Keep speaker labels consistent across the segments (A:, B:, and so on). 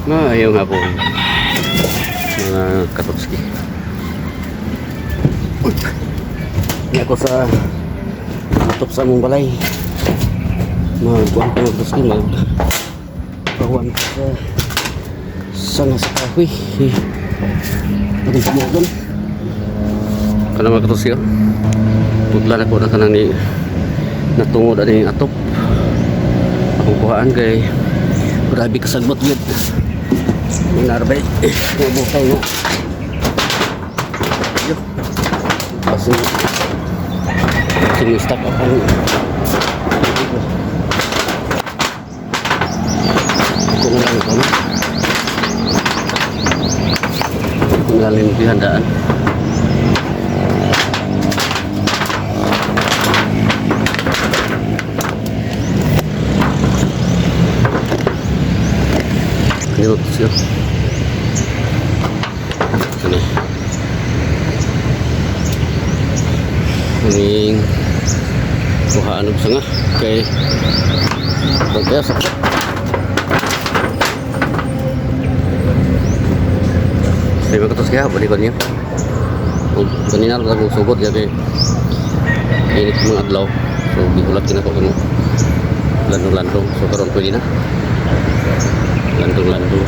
A: Maayong hapon, mga katotski. Ni ako sa atop sa among balay. Magkuhan ko, mga katotski, mag pahuan ko sa sanga sa kahoy. Atong pamugon. Kana, mga katotski, oh. Putla na ko na kanang ni natungod ani atop. Akong kuhaan kay grabe kasagbot gyud. Narbay, bukay nga. Yo. Kasi sing stock up ang kung lang ito, no? Kung lang yung handaan. Kanino to siya? Ano? Kuning kuhaan og sanga kay kaya sa. Sige, mga katos, kaya balik ko niyo. Ug ganina lang akong sugod kay init mga adlaw. So gihulat kina ko kung landong-landong. So karon pwede na. Landong-landong.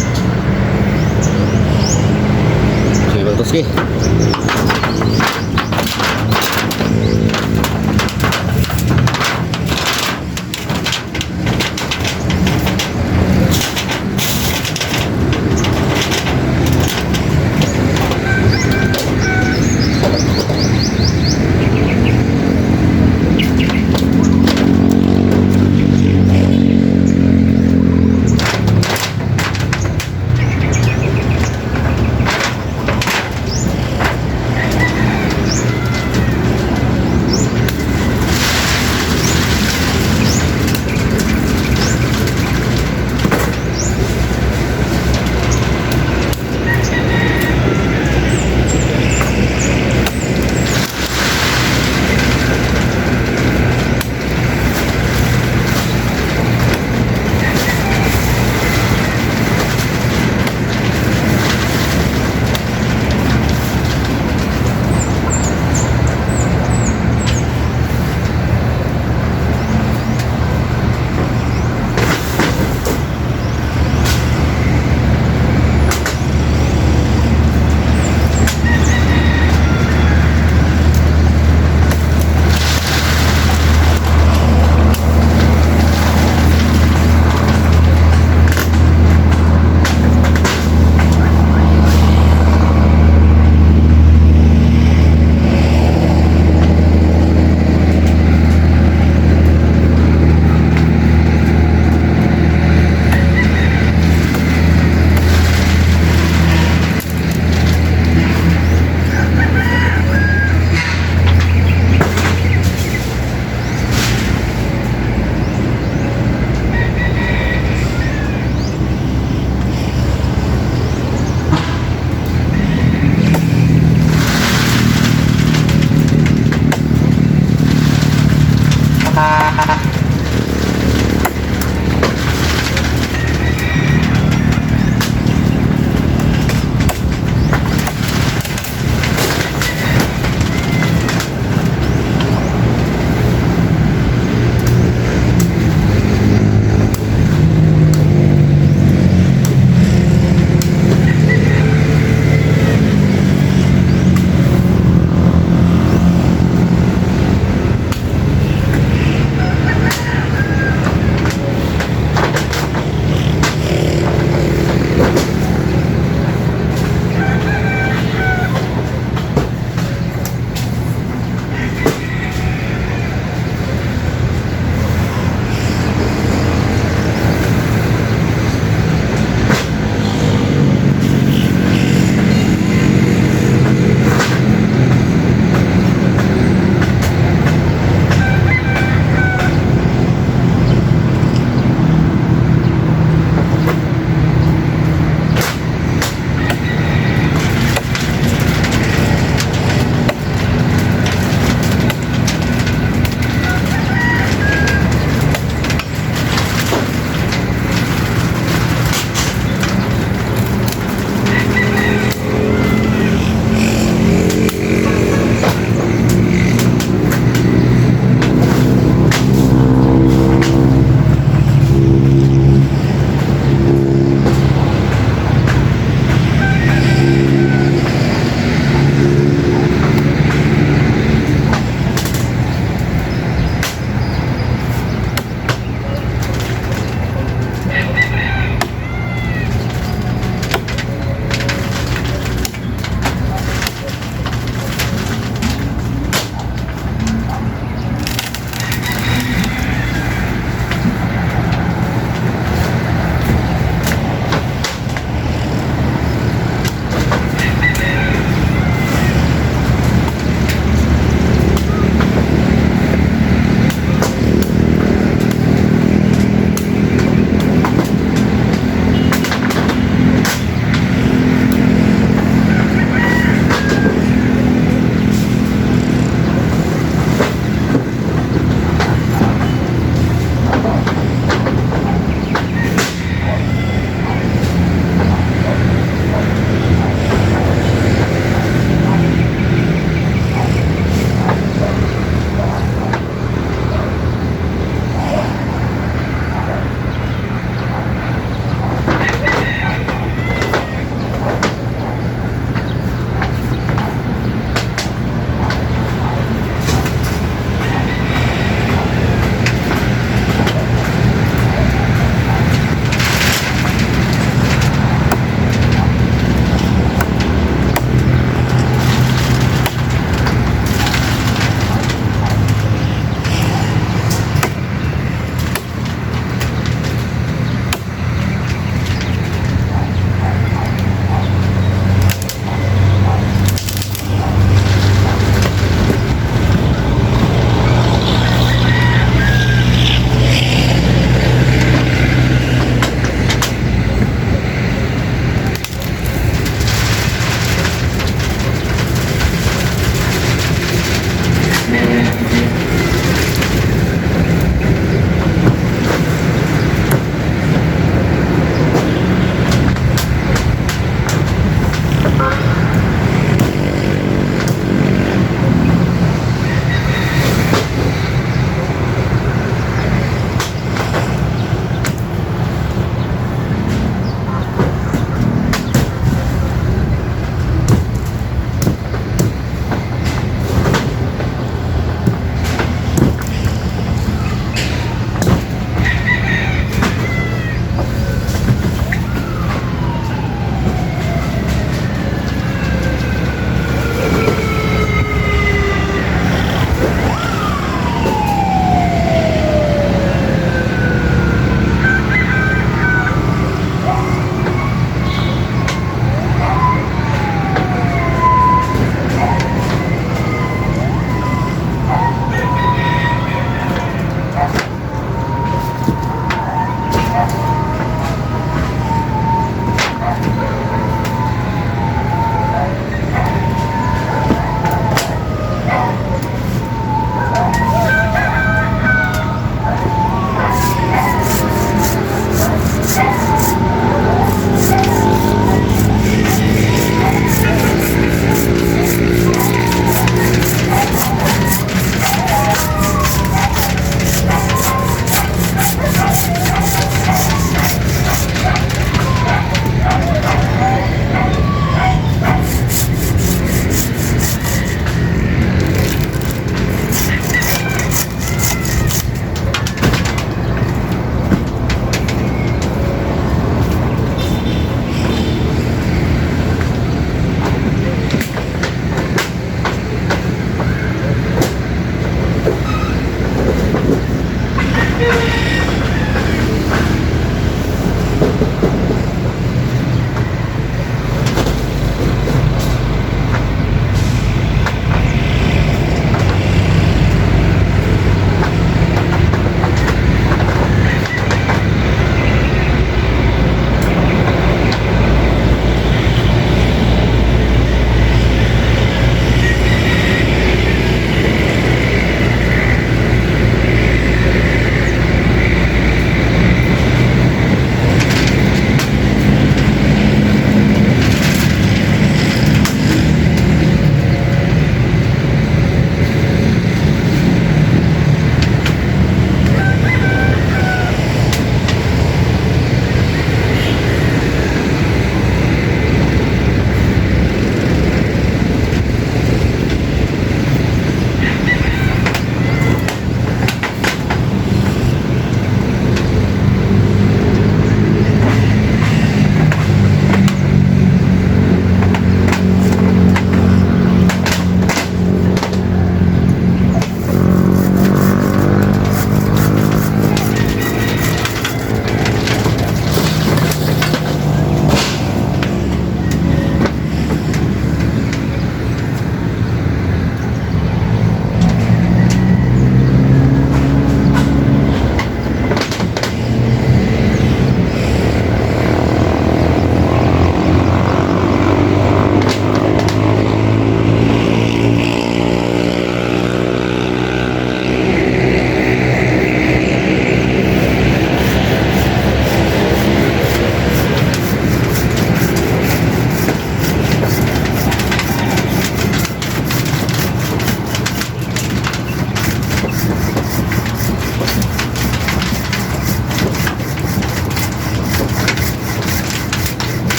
A: Sige, mga katoski.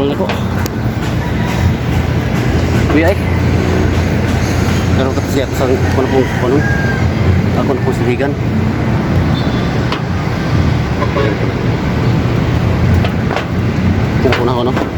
A: Putol na ko. Kuya eh. Pero tapos siya ako sa ako na pong kuno. Ako na pong siligan. Kung na ako, no?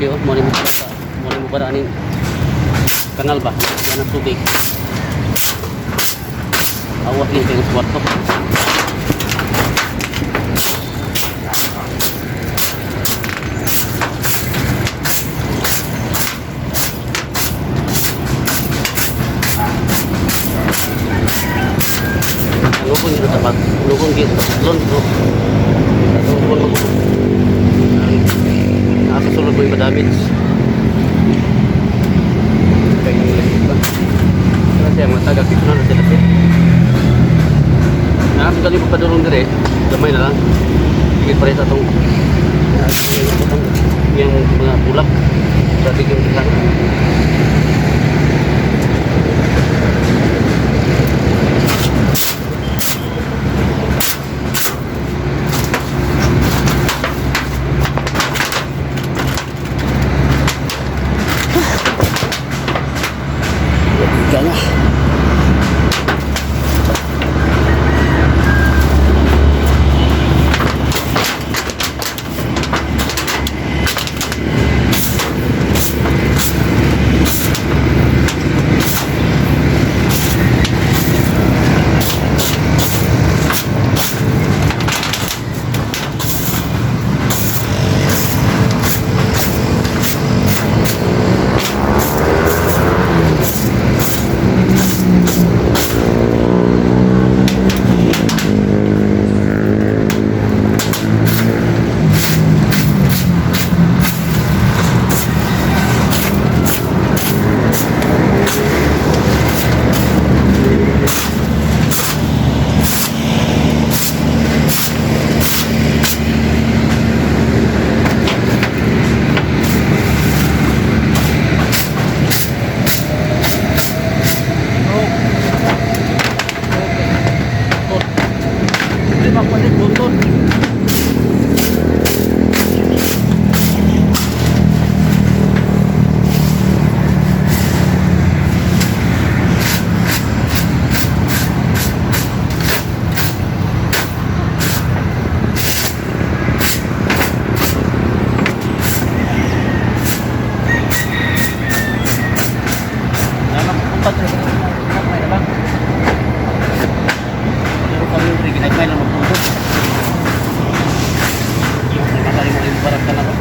A: Broski, oh, mo ni mo para aning kanal ba? Yan ang tubig. Awas din kayo sa kwarto. Ang lukon dito sa pag lukon dito sa patlon, no? Lukon mo. Nasa sulod mo yung damage. Kaya yung ulit ba? Kasi ang mga taga dito na sila sir. Nasa galing pa padulong dire, gamay na lang. Higit pa rin sa atong yung mga bulak sa tiging lang. Ika na. Lima pa din, buntod. Pero kami yung ginagmay lang magtuto. Nakakali mo yung barang ka na ba?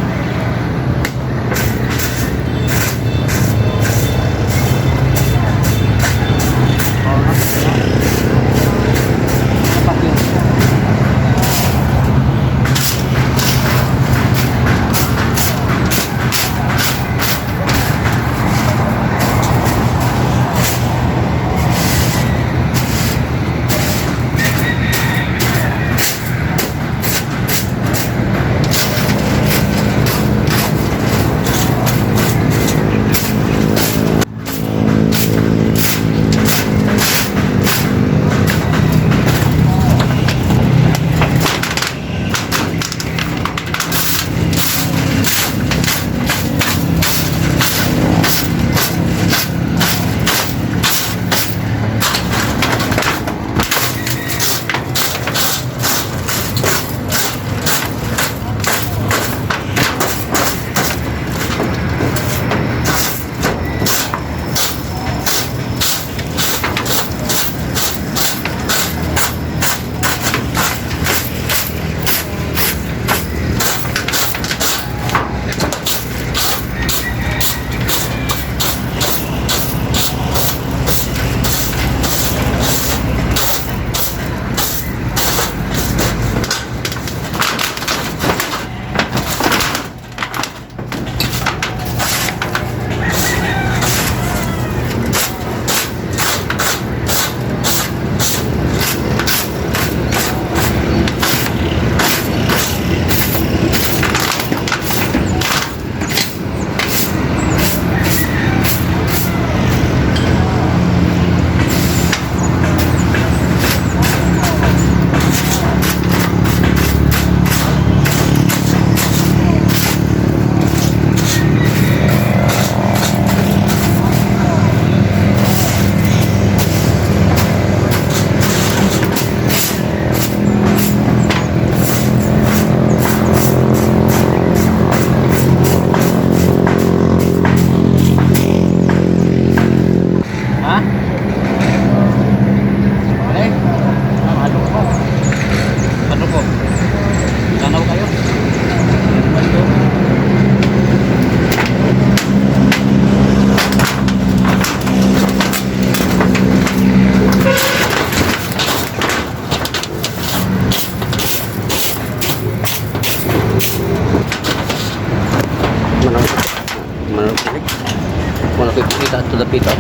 A: Sa dapita.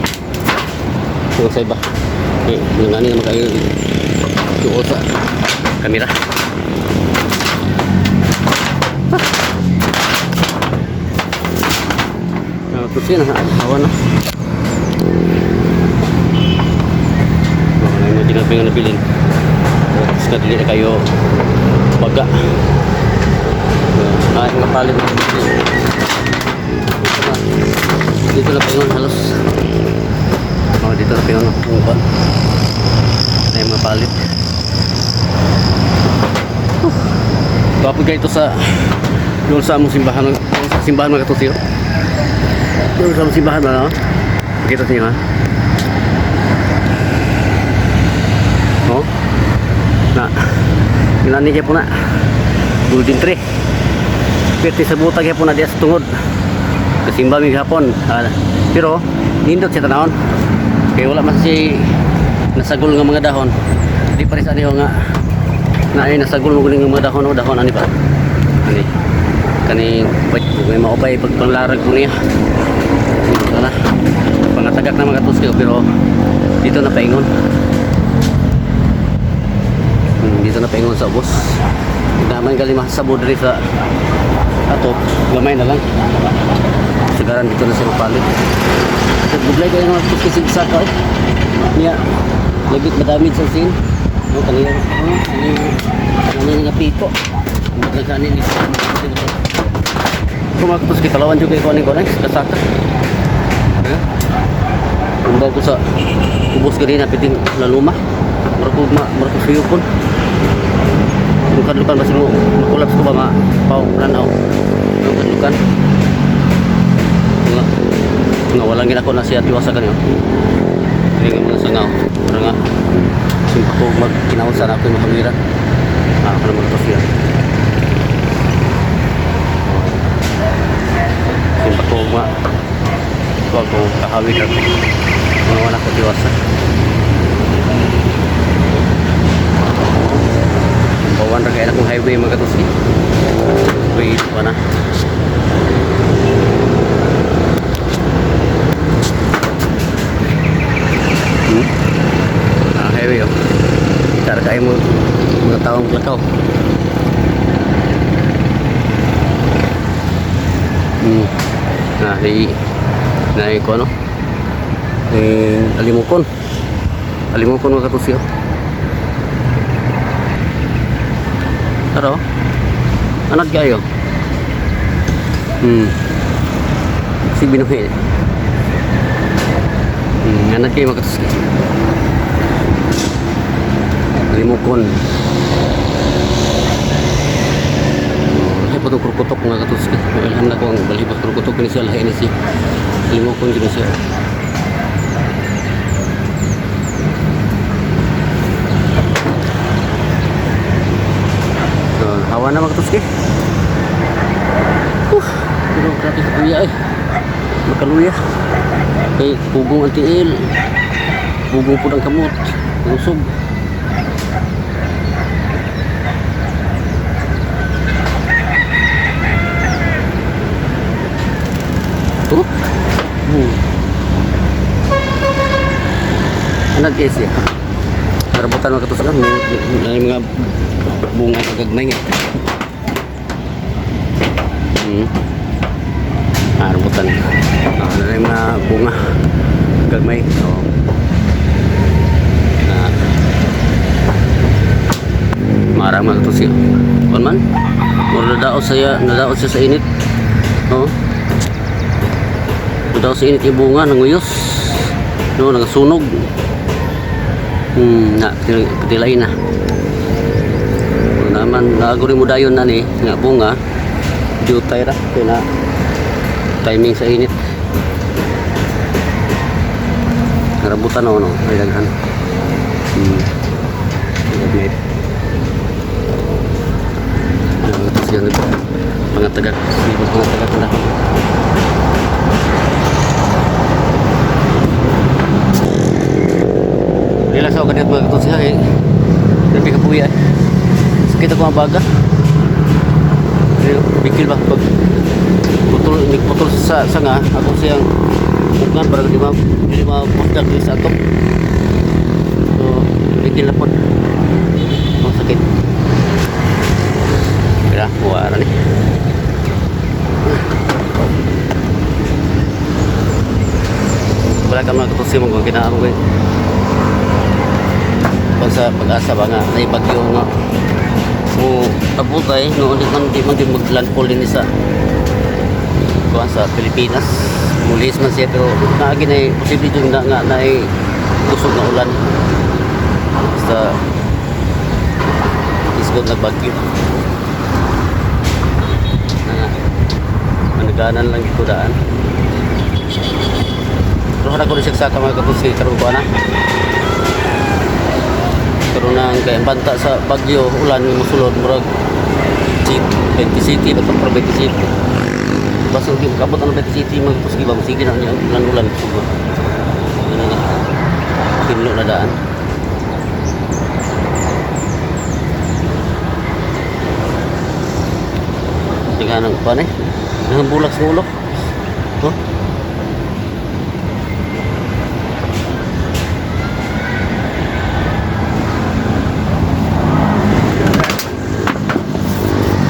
A: Kung sa iba. Eh, nangani naman kayo duol sa kamera. Ah, tapos yun, hawa na. Baka na yung mga nga nabilin. Tapos ka dili na kayo baga. Ay, mga palit na. Dito na paingon halos. Oh, dito na paingon ang kuwan. Ay, mga palit. Kapag kayo ito sa doon sa among simbahan, sa simbahan mga katusiyo. Doon sa among simbahan ba, no? Kita niyo ha? No? Na. Ginani kay po na. Golden tree. Pwerte sa butag kay po na diya sa tungod. Kasimba mi gihapon. Ah, pero nindot siya tanawon. Kay wala man si nasagol nga mga dahon. Di pa rin sa nga na ay nasagol mo guling nga mga dahon o dahon ani ba? Ani kani may maupay pagpanglarag ko niya. Dito na. Pangatagak na mga tuskil pero dito na paingon. Dito na paingon sa ubos. Naman gali masabo diri sa ato, gamay na lang. Sigaran dito na siya mapalit. Buglay kayo mga tuskil sig saka eh. Niya, lagit madamid sa sin. No, kanina, ano, kanina nga pito. Ang kanin ni Kumaktos kita lawan juga ikaw ni ko kasaka. Ha? Kumbaw ko sa ubos ganina piting laluma. Murag ko ma murag ko suyupon. Lukan-lukan basin mo makulaps ko ba ma paw lanaw. Lukan-lukan. Nga nga walang ginako na siya tiwasa kanyo. Kini nga mga sangaw. Murag nga simpa ko magkinausa na ako yung mahawiran. Ah, ako naman ito siya. Simpa ko ma wag ko kahawid ako. Mga wala ko tiwasa. Bawan ra kay akong highway mga katusi. Wait pa na. Ah, highway oh. Kita ra kayo mo mga taong lakaw. Na, di na ko ano? Eh, alimukon. Alimukon mga katusi oh. Tara oh. Anad kayo. Si binuhi. Anad kayo mga katusi. Alimukon. Ay, patong krukutok mga katuski. Ilham na ko ang balibas krukutok ni siya lahi ni siya. Alimukon gino siya. So, hawa na mga katuski. Pero grabe sa kuya eh. Makaluya. Kay pugong ang tiil. Pugong po ng kamot. Usog. Oh. Ano guys ya? Karabutan mga katusakan, may mga bunga sa gagmay nga. Ah, rambutan. Ah, ano yung mga bunga gagmay. So, na marang mga katusiyo. Kon man, mura nadaot siya, nadaot siya sa init. Oh. Nadaot sa init yung bunga, nanguyos. No, nagasunog. Na, tilay na. Kung naman, naaguri mo dayon na ni, nga bunga, jutay ra, kaya na, timing sa init. Narabutan na no, ay daghan. May tapos yan, mga tagak, mga tagak na. Relax ako kanina mga katusiya eh. Grabe ka puya eh. Sakit ako ang baga. Pero, bikil ba? Pag putol, putol sa sanga, ako siyang Bukan para di ma pusdak di sa atop. So, bigil na po. Ang sakit. Kaya, kuha na ni. Wala ka mga katusi mo kung kinaamo ko eh. Pag sa pag-asa ba nga, naibagyo nga. So, abutay, no, di man din mag-landfall din sa kuan sa Pilipinas. Mulis man siya pero naagi na eh, posible yung na nga na eh, kusog na ulan. Sa isgot na bagyo. Na nga, managanan lang ito daan. Pero harap ko rin siya sa mga katusi, karoon ko na. Karoon na ang kay ang banta sa bagyo, ulan yung musulod, murag 20 City, ba't ang 20 City? Basta hindi makabot ang 20 City, mga katusi ba, sige na niya, ulan-ulan, sugod. Ano nga, pinlo na daan. Tingnan ng kuwan eh. Ang bulak sa ulo. Huh?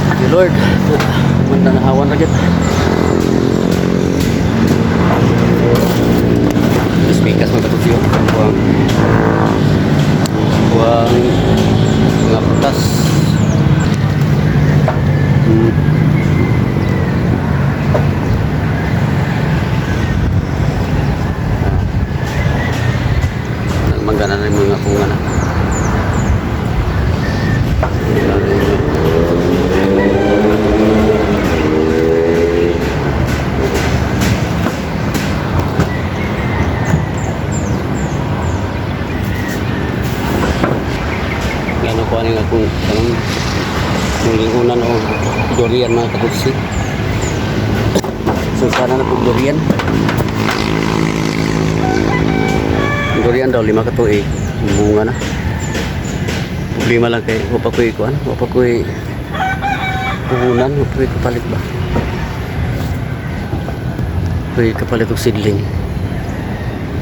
A: Thank you, Lord. Mandanahawan na gid. Pikas mga katusyo. Kuwang kuwang mga prutas. Nagmangga na rin mga bunga na. Gano ko ani nga kung kanang kung lingunan o durian mga katutsi. So sana na pong durian. Ang durian daw 5 ka tuig bunga na. Problema lang kay wa pa ko'y kuan, wa pa ko'y puhunan, wa pa ko'y kapalit ba. Ko'y kapalit og seedling.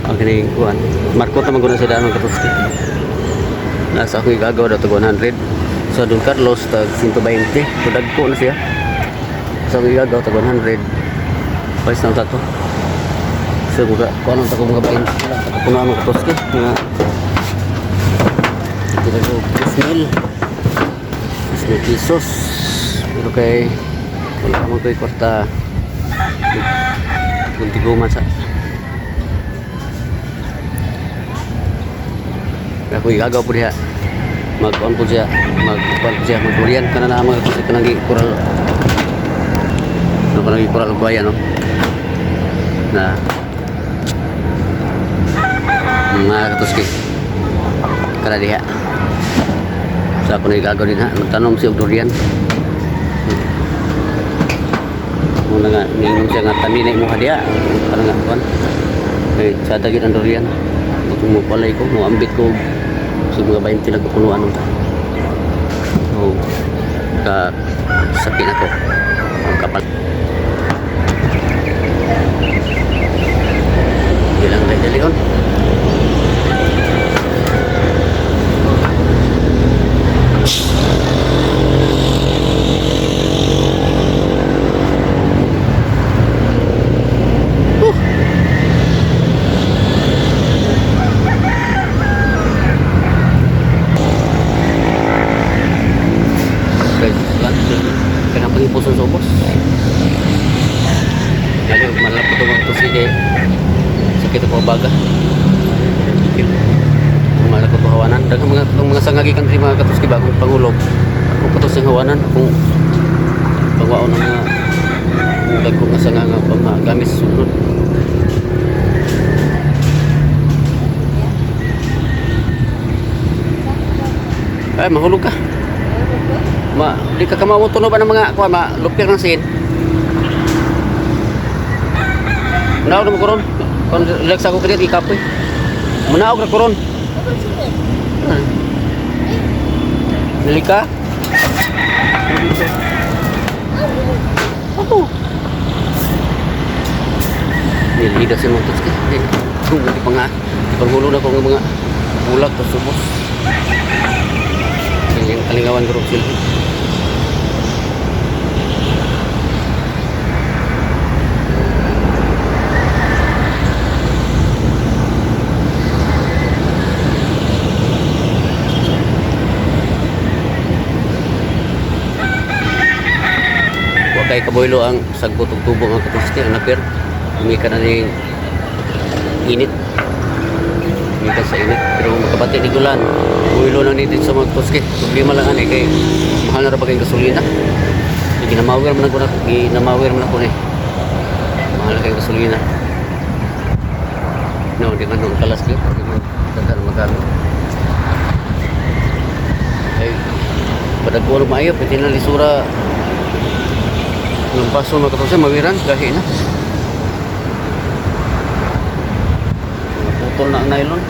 A: Ang kining kuan, marko ta man gud na sa daan mga katutsi. Nasa akong igagawa daw tag 100. Sa Don Carlos tag 120. So dagko na siya. Sa akong igagawa tag 100. Pais na tato. So mga kuan ta ko mga 20 lang tag puno ang katoski nga kita ko 3,000. 3,000 pesos. Pero kay wala man ko'y kwarta. Gunti-guman sa ako igagaw po diha magkuan po siya magdurian kana na mga kasi kanang kural no kanang kural bayan no na mga katuski kana diha sa ako na igagaw din ha magtanom siya og durian muna nga ningon siya nga tanim na imuha diha kana nga kuan kay sa dagit ang durian kung mo palay ko mo ambit ko sa mga 20 lang kapunuan nun. So ka sakit ako ang kapal bilang tayo dalion. Kanang pangipuson sa ubos. Lalo malapot ito mga tusi kay sakit ako baga. Malapot ito hawanan. Daghang mga itong mga sangagi kan mga katuski bagong pangulog. Ako katos ang hawanan akong pagwaon ng mga dagko nga sanga nga pamagamis sulod. Ay, mahulog ka. Ma, di ka kamawo tuno ba ng mga kuha ma lupir ng sin. Manaog na mo koron. Kon relax ako kaya gikapoy. Manaog na koron. Dili ka? Ako. Nilida si mga tutski. Eh, kung di pa nga, di panghulo na ko ng mga bulak to subos. Yung kalingawan group sila. Wa kay kaboylo ang sagbot og tubo, mga katuski, ang napir. Umika na ning init. Umika sa init. Pero makabati ni gulan. Boylo na nito sa mga katuski. Problema lang ani kay mahal na ra ba kay gasolina. Ginamawir man ako na, ginamawir man ako ni. Mahal na kay gasolina. No, di man nung kalas yun. Di man daghan magkano. Ay, padagko maayo, pwede na lisura ng baso, mga katuski, mawiran, gahi na. Mga putol na ang nylon.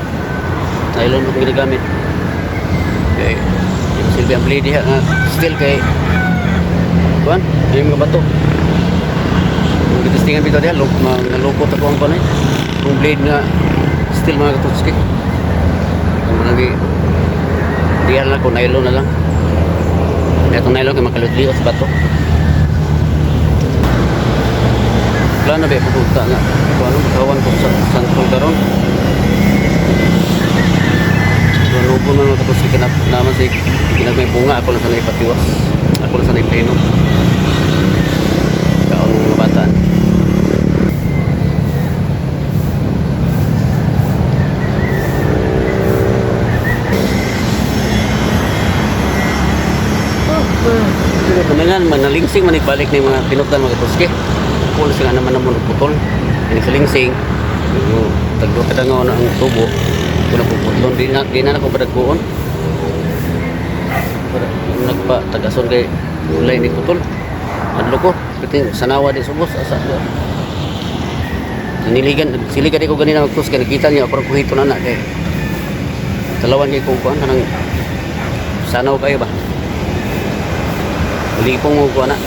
A: Nylon ang ginagamit. Okay. Di ba silbi ang blade diha nga steel kay kuan, ay mga bato. Kung gitistingan bitaw diha, luk nalukot ako ang panay. Kung blade nga steel, mga katuski. Kung nagi diha na ko nylon na lang. Itong nylon kay makalut-liot sa bato. Plano ba pupunta nga? Kung ano, magkawan ko sa santol karon. Lubo na lang tapos kinap naman sa ginagmay bunga, ako lang sanay patiwas. Ako lang sanay pleno. Kaon ng mga bata. Kumangan, manalingsing man balik ni mga pinutdan, mga tuske. Kulo sila naman naman putol. Ini sa lingsing, yung tagdo kadangaw na ang tubo. Kuno puputlon di na ako padagkuon. Para nagpa tagason kay ulay ni putol. Adlo ko, piting sanawa di subos asa. Niligan, siligan di ko ganina magtus kay nakita niya ako kuhito na na kay talawan kay ko kuan kanang sanaw kayo ba. Lipong mo ko na.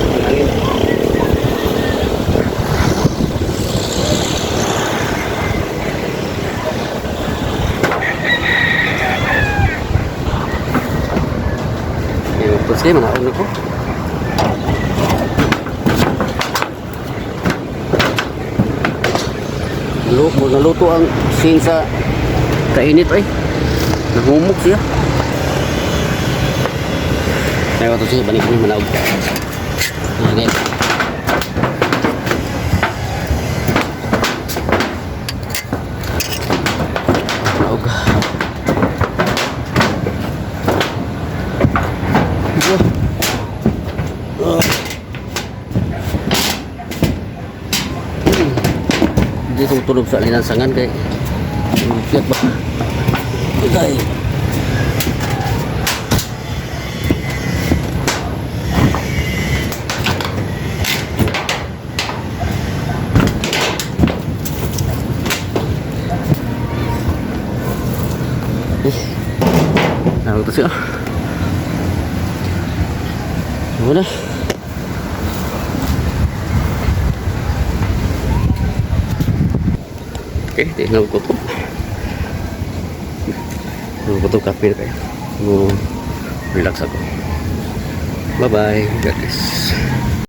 A: Ang hangin. Yung putsi, manaon na ko. Naluto ang sin sa kainit ay. Nahumok siya. Ayaw ito siya, balik ko yung manaog. Okay. Manaog. Ah. Hindi itong tulog sa alinansangan kay Kiyat ba? Okay. Eh. Naroon to siya. Wala. Okay, di na gutom. Gutom, kape na kayo. Relax ako. Bye-bye. God bless.